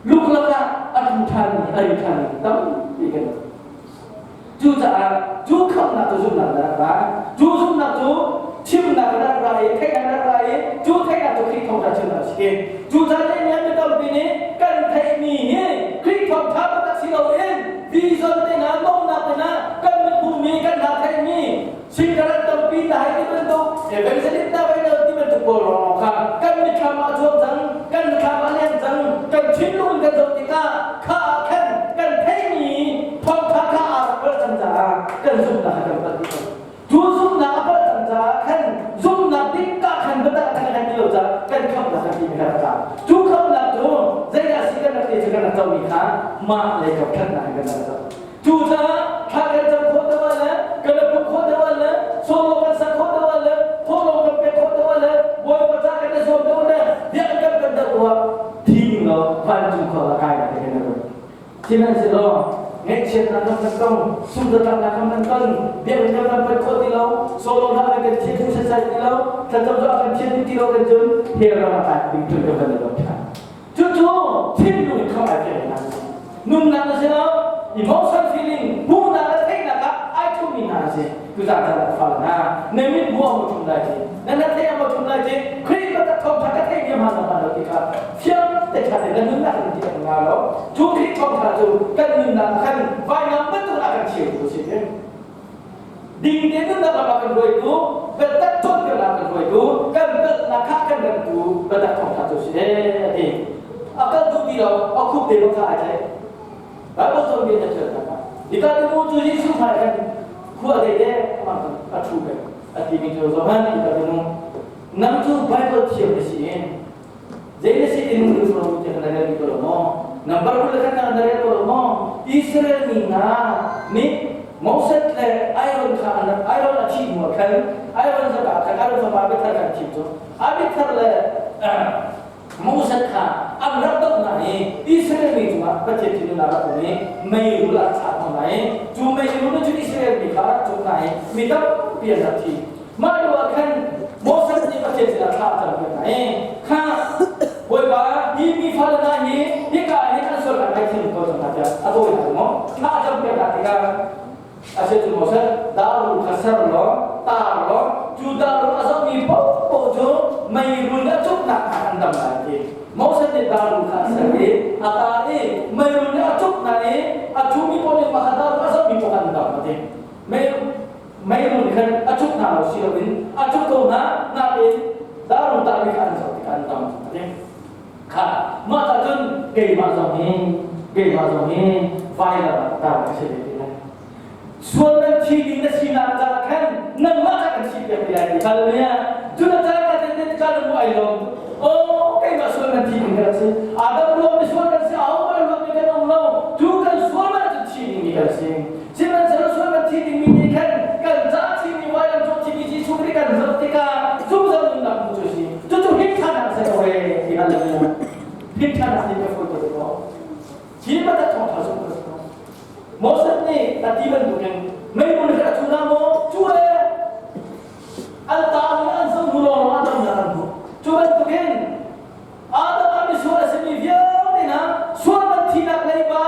luklak ah a tlu ṭhanmi a ri ṭhanmi tampi kan um. Cucaah cu khamhnak cu zumhnak na rak ra. Cu zumhnak cu chimnak na rak ra i theihnak na rak ra i cu theihnak cu Khrih thawngṭha chimnak a si. Cucaah ni mi tampi nih kan theihmi hi Khrih thawngṭha taktak si loin vision te hna, nomnak te hna, kan mit kan hna theihmi singkaran tampi na hei ti bantuk evangelist na vai lo ti bantuk pawl ruangah kha kan mitthlam ah chuak cang, kan mitthlam ah leng cang, kan thinlung in kan zoh tikah kha ah khan kan theihmi thawngṭha kha aa rak palh cang caah kan zumhnak kha kan palh dih ko. Cu zumhnak a palh cang caah khan zumhnak dik ah khan biatak kan kan ti lo caah kan khamhnak kan timi kha rak tla. Cu khamhnak cu zeidah si kan rak ti cu kan rak comi kha mah le kap ṭhatnak in kan rak co. Cu caah thla kan cam khawh deuh ah le kan i pumh khawh deuh ah le solo kan sak khawh deuh ah le thawhlawm kan pek khawh deuh ah le Bawipa ca kan i zuam deuh le biakinn kan kan deuh ah thi ning law vancung khua ah kai na te kan rak Sihmanhsehlaw ngaihchiatnak kan kan tong, sungzatlaknak kan kan ton, biakinn kan kan panh khawh ti lo, solo hna kan kan thian duh setsai ti lo, thlacam zong kan thian duh ti lo kan cun hell ram ah kai ding tu kan kan i lo ṭhan. Cucu thinlung in khamh ai fiang hna. Nunnak na si lo, emotion feeling, hmuhnak le theihnak ah ai thummi hna na si. Tuzaan caan ah fal hna, na mit hmuh a thum lai ci, na na theih a thum lai ci, Khrih ka thawngṭha ka theih mi hmaan hmaan lo ti kha fiang te ṭha te na nunnak in ti an nga lo. Cu Khrih thawngṭha cu kan nunnak ah khan vainam bantuk ah kan cheu tu a si. Ding te nunnak lam ah kan hruaitu, Biatak cawnpiaknak kan hruaitu, kan palhnak kha kan remtu biatak thawngtha cu si a ti. A kal duh ti lo, a khup te bak kha ai tlaih. Bible cawnbia na ṭial tak ah. Hika nu cu Jesuh hmai khan khua dei de amah cu a ṭhu peng. A timi cu zohhmanh hika nu nang cu Bible thiam na si i zei na si ti nung lu cu tiah na rel ko lo maw? Number 20 le khat na rel ko lo maw? Israel mi hna nih Moses le Aaron kha an Aaron a thih hnu ah khan Aaron zaka khan Aaron fapa Abiathar khan thim cu Abiathar le Moses kha an rak doh hna i Israel mi cungah Pathian thinhunnak a rak um i meirul a thlah hna i cu meirul nih cun Israel mi kha a rak cuk hna i mi tampi an rak thi. Mah lio ah khan Moses nih Pathian sinah thla a campiak hna i, kha Bawipa, hi mi fale hna hi hika ah hin an sualnak ngaihthiam ko cang hna tiah a dawi hna maw? Thla a campiak hna tikah a si cu Moses, darul kha ser law, tar law, cu darul a zohmi paohpaoh cu meirul nih a cuknak hna an dam lai ti. Moses nih darul kha a ser i a tar i meirul nih a cuk hna i a ṭhumi paoh nih mah kha darul a zohmi paoh an dam a ti. Meirul nih khan a cuk hna lo si loin a cuk ko hna nain darul tahmi kha an zoh tikah an dam a ti. Kha mah ta cun keimah zong hi keimah zong hi vailam ah tar ka si ve ti lai. Sual nan thi ding na sinak caah khan nangmah kha kan thih piak ti lai ti. Hallelujah. Cu na caan ka ten ka lung ai lawm. Oh, keimah sual nan thi ding kan si. Adam ruang mi sual kan si, aho man ruang mi kan um lo. Tu kan sual man cu thi ding mi kan si. Sihmanhsehlaw sual kan thi ding mi nih khan kan ca thi mi vailam cung thi mi Jesuh Khrih kan zoh tikah zungzal nunnak hmu cu si. Cucu himṭhanak a si ko ee ti hallelujah. Himṭhanak ti ka fawi ko ko. Hi bantuk thawngṭha zumh ka si ko. Moses nih a ti bantukin meipul kha a cu na maw? Cu e! An ta nih an zoh hnu lawng ah damnak an hmuh. Cu bantukin Adam ah misual a simi vialte hna sual man thihnak leiba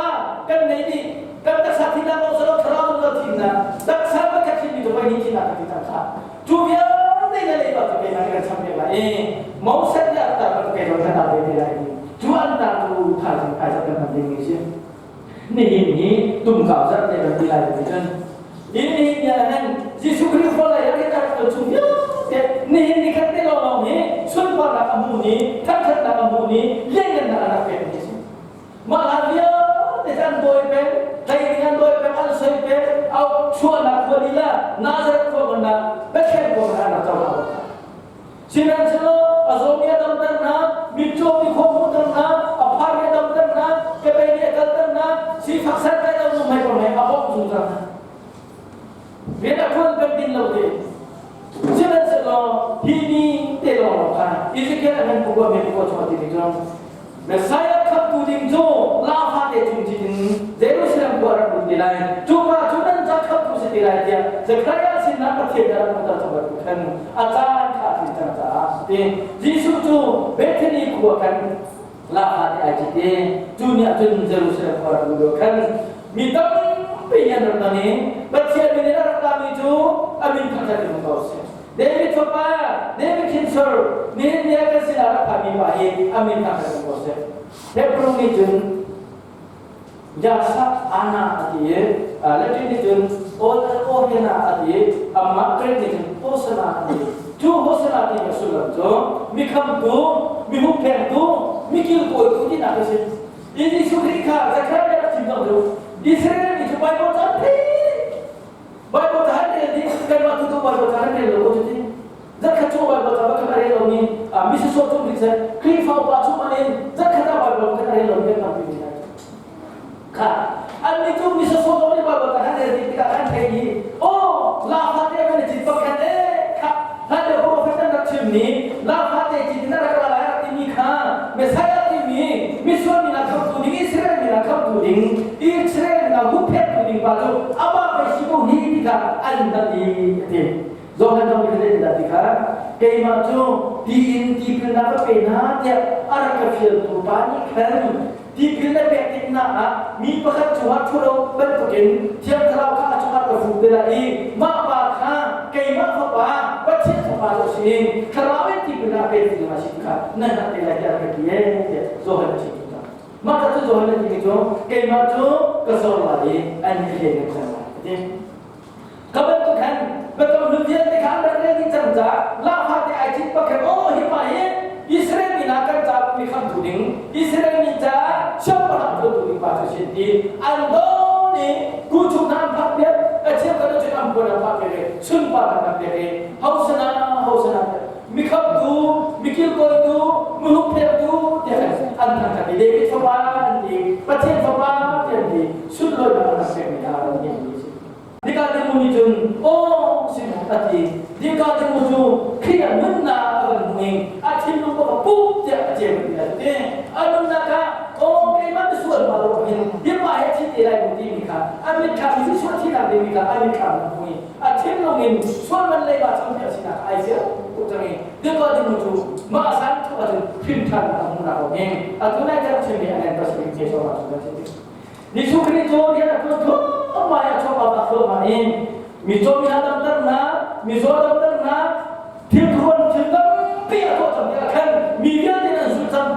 kan nei dih. Kan taksa thihnak lawng si lo thlarau zungzal thihnak taksa pakhat thihmi cu voi hnih thihnak kan ti cang kha. Cu vialte na leiba cu keimah nih kan cham piak lai i Moses nih a tar bantuk kei zong kan tar ve te lai. Cu an tar cu thaizing thaizing kan hman dingmi a si. Nihin hi tumkau zarh te kan ti lai ti cun in nihin ni ah hin Jesuh Khrih vawlei ah kan rak chung vialte nihin ni khat te lawnglawng hi sunparnak a hmu ni thangthatnak a hmu ni lianngannak a rak pek ni a si. Mah hlan vialte cu an dawi peng, tlei ding an dawi peng, an soi peng, au chuahnak khua lila Nazareth khua hmanh ah Bethlehem khua hmanh ah an rak cohlang. Sihmanhsehlaw a zawmi a damter hna, mitcaw mi khua hmuhter hna, a pharmi a damter hna, kebei nih a kalter hna, sifak santlai lo nu hmai kong he a bawmh zungzal hna. Rian a ṭuan peng din lo te. Sihmanhsehlaw hi ni te lawng kha Ezekiel a ngan kua mi kua chung a ti cu Messiah khamtu ding cu laa te cung cit in Jerusalem khua rak lut te lai. Cu pa cu nan ca khamtu si te lai tiah Zekhariah sinah Pathian nih a rak hmuhter cang bantuk khan a caan kha a tlin cang caah ti. Jesuh cu Bethany khua khan laa te ai cit i cu ni ah cun Jerusalem khua rak luh lio khan mi tampi an rak ton i Pathian min in a rak rami cu a min thangṭhat in um ko seh. David fapa David hrinsor nihin ni ah kan sinah rak phanmi pa hi a min thang kan ko seh. Hebrew nih cun Yasa Ana a ti i Latin nih cun Ohena a ti i amah Greek nih cun Hosana a ti. Cu Hosana timi a sullam cu mi khamtu, mi hupphengtu, mi kilkawitu tinak a si. I Jesuh Khrih kha Zechariah rak chim cang cu Israel mi cu Bible ca thei Bible ca han rel ding kanmah tu tu Bible ca han rel lo ko cuti zakhat chung Bible ca bakhat a rel lomi mi sisawh chung ding seh Khrihfa upa chung man in zakhat ah Bible pakhat a rel lomi kan tampi mi kha an mi cu mi sisawh zong nih Bible ca han rel ding tikah kan thei i oh la fa te kan cin pakhat e kha hlan lio prophet an rak chim ni la fa te cin in rak ra lai rak timi kha Messiah timi misual mi na khamtu ding Israel mi na khamtu ding Israel mi na hupphettu ding pa cu amah pei si ko hi ti kha an hngalh i a ti. Johan zong nih zeitindah ti kha keimah cu ti in tipilnak ka pe hna tiah a rak ka fialtu pa nih khan tipil na pek tik hna ah mi pakhat cungah ṭhuro bantukin Thiang Thlarau kha a cungah ka fuk te lai i mah pa kha keimah fapa Pathian fapa cu a si i Thlarau in tipil a pe tu ding a si ti kha nan hngalh te lai tiah a ka ti ee tiah Johan a chim. Mah cu Johan a timi cu keimah cu ka zor lai i an hlen nan cang lai a ti. Ka bantuk khan biakam hlun vialte kha an rak rel dih cang. An don i kuchung hna an phak piak, a cheukhat cu an puan an phak piak i sunpar an kan pek i hosana hosana mikhamtu, mikilkawitu, muhupphektu tiah an thangthat i David fapa an ti, Pathian fapa tiah an ti, sunlawinak an rak pekmi kha an ngeihmi a si. Nikademu nih cun aw sin a ti. Nikademu cu Khrih ah nunnak a van hmu i a thinlung a va pup tiah a ceu ti a ti. A nunnak ah aw keimah misual pa lo hin hi pa he thi te lai mu timi kha a mitthlam Jesuh a thihnak dingmi kha a mitthlam a hmu i a thinlung in sual man leiba champion sinak ai cia tuk cang i Nikademu cu mah san thawk ahcun hrim ṭhan a hmuhnak a um i atu nai kan chimmi a ngan pasarih ke sawm ahcun a si. Jesuh Khrih cu rian a ṭuan thluahmah i a chuak a thluahmah i micaw mi hna damternak, mizaw damternak, thilthuan thil tampi a tuah cang tikah khan mi vialte an zulh cang.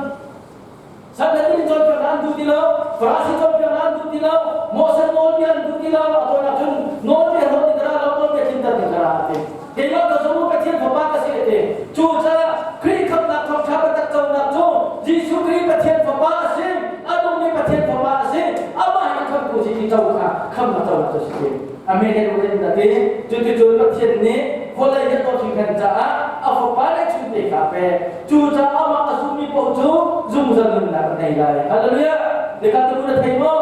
Sanhedrin cawnpiaknak an duh ti lo, Farasi cawnpiaknak an duh ti lo, Moses nawlbia an duh ti lo, a tawinak cun nawlbia hlawt in ka ra lo, nawlbia tlinter in ka ra a ti. Keimah ka zung Pathian Fapa ka si a ti. Cucaah Khrih khamhnak thawngṭha biatak conak cu Jesuh Khrih Pathian Fapa a si, a nungmi Pathian Fapa a si, amah hi khamhtu si ti co kha khamhnak conak cu a si ti. Amen he ruah in ti. Cuticun Pathian nih vawlei hi a dawt hringhran caah a Fapa le chungte kha a pek. Cucaah amah a zummi paoh cu zungzal nunnak an ngei lai. Hallelujah! Deka tu na thei maw?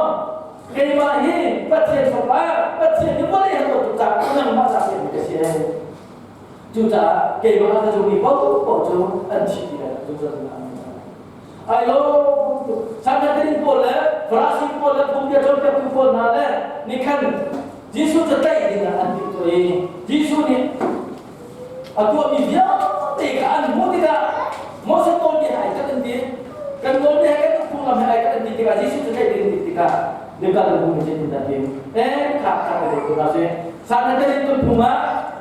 Keimah hi Pathian Fapa, Pathian hi vawlei han dawt tuk caah nangmah ca pekmi ka si. Cucaah keimah a ka zummi paohpaoh cu an thi ti lai zungzal in an Ai lo Sanhedrin pawl le Farasi pawl le phungbia cawnpiaktu pawl hna le nih khan Jesuh cu tlaih ding ah an timhtuah i Jesuh nih a tuahmi vialte kha an hmuh tikah Moses nawlbia he ai khat an ti. Kan nawlbia he kan phunglam he ai khat an ti tikah Jesuh cu tlaih ding an ti tikah Nikal le hmu nih zeitindah ti eh kha kha ka dei ko hna sih. Sanhedrin kan phung ah,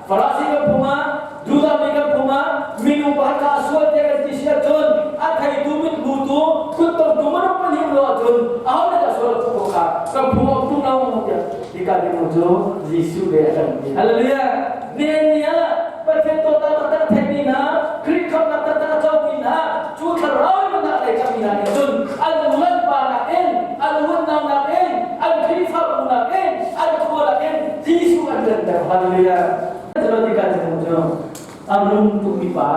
Farasi kan phung ah, Judah mi kan phung ah minung pakhat kha a sual tiah kan ti si ahcun a theitu mithmutu kuttongtu minung pahnih lo ahcun aho nih dah sual a puh ko kha kan phung ah phung lo tiah hika ding cu Jesuh le a kan ti. Hallelujah! Nihin ni ah Pathian dawtnak taktak a theimi hna, Khrih khamhnak taktak a comi hna, cu thlarau nunnak lei cangmi hna nih cun an nu an pa nakin, an unau nakin, an Khrihfabu nakin, an khua nakin Jesuh an renter. Hallelujah! Cu tikah cu a rum tukmi pa,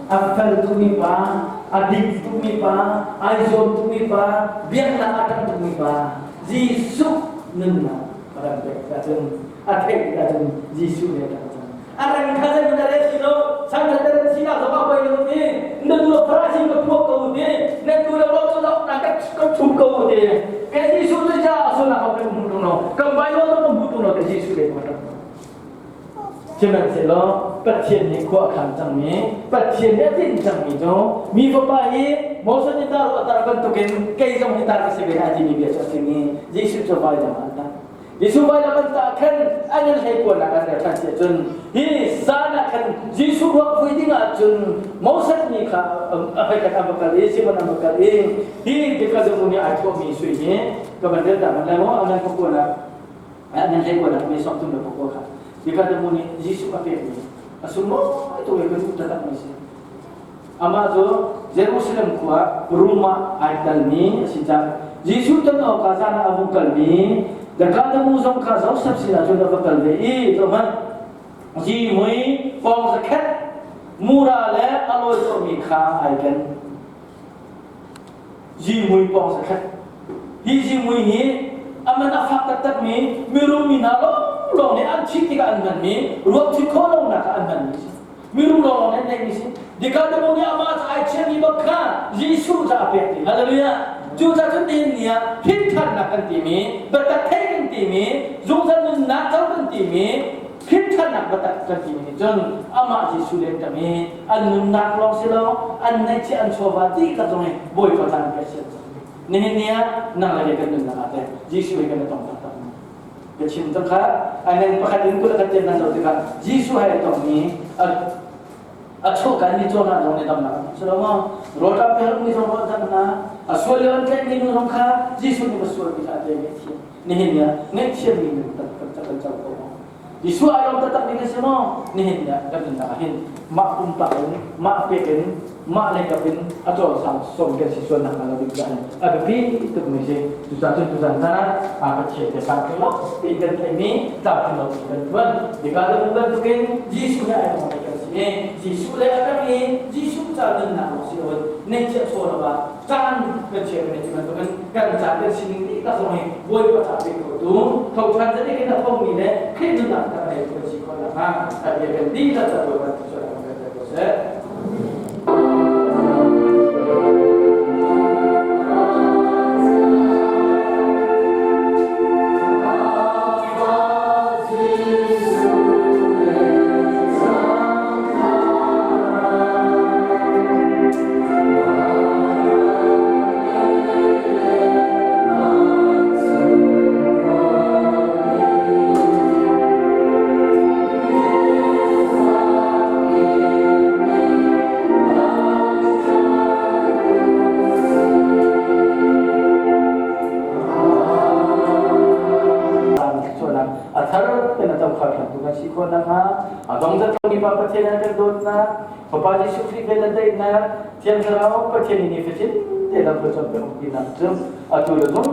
a fel tukmi pa, a dik tukmi pa, ai zuam tukmi pa, biaknak a ṭang tukmi pa, Jesuh nunnak a kan pek ahcun a theih ahcun Jesuh nih a ṭang cang. A reng kha zei na re si lo, sang na ren si na zong a poi lo ti, na tu lo Farasi ka phuak ko ti, na tu lo lo cu lo na ka ka thup ko ti. Ke Jesuh cu ja a sunak ka hmu tung lo, kan bai lo ka hmu tung lo te Jesuh le ka ṭang. Sihmanhsehlaw Pathian nih khua a khan cangmi, Pathian nih a tinh cangmi cu mi fapa hi Moses nih tar a tar bantukin kei zong hi tar ka si ve lai timi bia cu a chim i Jesuh cu vailam ah an tah. Jesuh vailam an tah khan an in hleikuanak an rel ṭhan si ahcun hi zan ah khan Jesuh ruak vui ding ahcun Moses nih kha a hmeikhat an va kal i Simon an va kal i hi Dekazu nih ai thawhmi sui hi ka van rel ta hmanh lai maw a nan pakuanak nan hleikuanak mi sawm tum le pakua kha Nikademu nih Jesuh a pekmi a sunglawi tuk i ka duh taktakmi si. Amah cu Jerusalem khua rum ah ai telmi a si cang. Jesuh ton awkah zan ah a vung kalmi Nikademu zong kha Josef sinah cun a va kal ve i zohhmanh zihmui pawng zakhat mura le a lawi cawhmi kha ai ken. Zihmui pawng zakhat. Hi zihmui hi a man a fak taktakmi mirum mi hna lawnglawng nih an thih tikah an hmanmi ruak thih khawh lonak ah an hmanmi si. Mirum lawnglawng nih an neihmi si. Dikademo nih amah ca ai thiammi bak kha Jesuh ca a pek ti. Hallelujah. Cucaah cun nihin ni ah hinthannak kan timi, biatak thei kan timi, zungzal nunnak co kan timi, Hrimhṭhannak biatak kan timi nih cun amah Jesuh le tam i an nunnak lawng si lo an neihchiah an chawva dihlak zong hi Bawipa caan pek si an cang. Nihin ni ah nang le kei kan nunnak ah teh Jesuh he kan i tong taktak maw? Ka chim cang kha anen pakhat in kul a khat tiang kan zoh tikah Jesuh he i tongmi a chuahkan mi cawn ah zong nih damnak an si lo maw? Rawlṭam pe mi zong rawl dam hna a sual lio an tlaihmi nu zong kha Jesuh nih va sualmi kha a tei ngaihthiam. Nihin ni ah ngaihthiammi nun kan kan co ko maw? Jesuh ai lawm taktak mi kan si maw? Nihin ni ah kan nunnak ah hin mah pumpak in mah pek in mah lei kap in a cawlsang som kan si sual nak hnga lo ding caah a biapi tuk mi si. Cucaah cun tuzan zan ah Pathian te sang lo ti kan theimi tlamtling lo kan tuan. Dika le bantukin Jesuh he ai lawm kan si i Jesuh le a kan i Jesuh ca nunnak lawng si loin neihchiah chaw lo ah caan kan chia kan ti bantukin kan caan kan sining dih tak zong hi Bawipa ca pe ko tu tho ṭhan zan in a thomi le Khrih nunnak tak nei kan si khawh nakhnga a bia kan dihlak ca Bawipa tu cu kan kan ko seh. A thar ten a tau kha tu kan si khawh nakhnga a dong zat mi pa Pathian an kan dawtnak Fapa Jesuh Khrih vel an daihnak Thiang Thlarau Pathian in ni fatin te lam kan cawnpiak umpinak cu atu le zung.